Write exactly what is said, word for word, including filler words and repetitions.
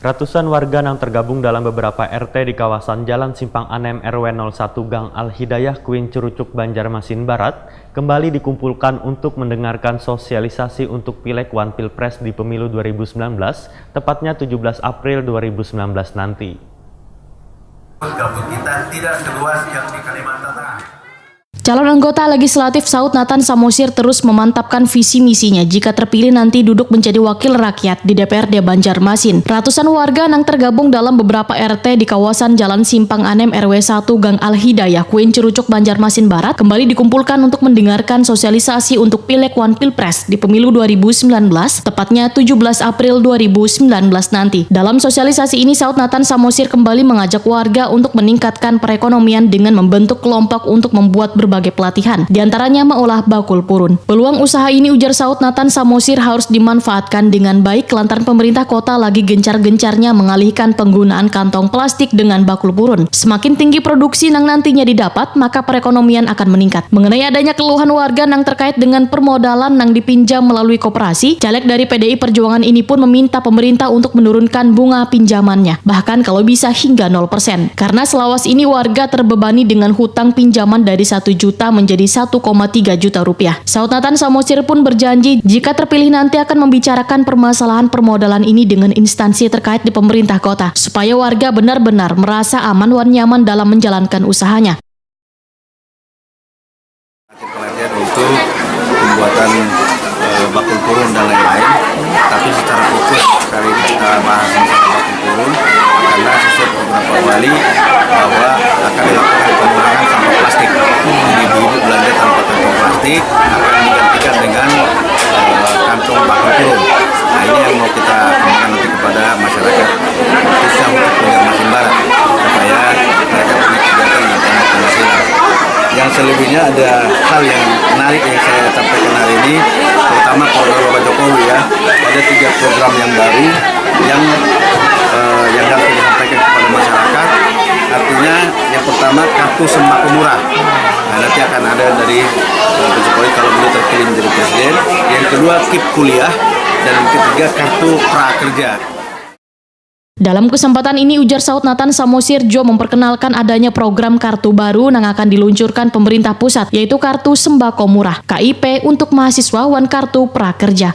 Ratusan warga nang tergabung dalam beberapa R T di kawasan Jalan Simpang Anem R W nol satu Gang Al Hidayah, Kuin Curucuk, Banjarmasin Barat, kembali dikumpulkan untuk mendengarkan sosialisasi untuk Pileg wan Pilpres di Pemilu dua ribu sembilan belas, tepatnya tujuh belas April dua ribu sembilan belas nanti. Gambut kita tidak seluas yang di Kalimantan Tengah. Calon anggota legislatif Saud Nathan Samosir terus memantapkan visi misinya jika terpilih nanti duduk menjadi wakil rakyat di D P R D Banjarmasin. Ratusan warga nang tergabung dalam beberapa R T di kawasan Jalan Simpang Anem R W satu Gang Al Hidayah, Kuin Curucuk, Banjarmasin Barat kembali dikumpulkan untuk mendengarkan sosialisasi untuk Pileg wan Pilpres di Pemilu dua ribu sembilan belas, tepatnya tujuh belas April dua ribu sembilan belas nanti. Dalam sosialisasi ini, Saud Nathan Samosir kembali mengajak warga untuk meningkatkan perekonomian dengan membentuk kelompok untuk membuat berbagai pelatihan, diantaranya mengolah bakul purun. Peluang usaha ini, ujar Saud Nathan Samosir, harus dimanfaatkan dengan baik lantaran pemerintah kota lagi gencar-gencarnya mengalihkan penggunaan kantong plastik dengan bakul purun. Semakin tinggi produksi nang nantinya didapat, maka perekonomian akan meningkat. Mengenai adanya keluhan warga nang terkait dengan permodalan nang dipinjam melalui koperasi, caleg dari P D I Perjuangan ini pun meminta pemerintah untuk menurunkan bunga pinjamannya, bahkan kalau bisa hingga nol persen. Karena selawas ini warga terbebani dengan hutang pinjaman dari satu juta menjadi satu koma tiga juta rupiah. Saud Nathan Samosir pun berjanji jika terpilih nanti akan membicarakan permasalahan permodalan ini dengan instansi terkait di pemerintah kota, supaya warga benar-benar merasa aman wan nyaman dalam menjalankan usahanya. Pelatihan untuk pembuatan eh, bakul purun dan lain-lain, tapi secara fokus kali ini kita bahas masalah bakul purun karena sesuai program Pak Wali bahwa akan dilakukan pengurangan sampah plastik. Jadi ibu-ibu belanja tanpa kantong plastik akan digantikan dengan eh, kantong bakul purun. Nah, ini yang mau kita kembangkan nanti kepada masyarakat, khususnya untuk Banjarmasin Barat, supaya mereka punya kegiatan dan punya penghasilan. Yang selebihnya ada hal yang menarik yang saya sampaikan hari ini, terutama program Bapak Jokowi ya. Ada tiga program yang baru yang eh, yang harus kita sampaikan kepada masyarakat. Artinya yang pertama kartu sembako murah. Nah, nanti akan ada dari eh, Pak Jokowi kalau beliau terpilih menjadi presiden. Yang kedua kip kuliah dan yang ketiga kartu prakerja. Dalam kesempatan ini, ujar Saud Nathan Samosir jua memperkenalkan adanya program kartu baru nang akan diluncurkan pemerintah pusat, yaitu Kartu Sembako Murah, K I P, untuk mahasiswa wan Kartu Prakerja.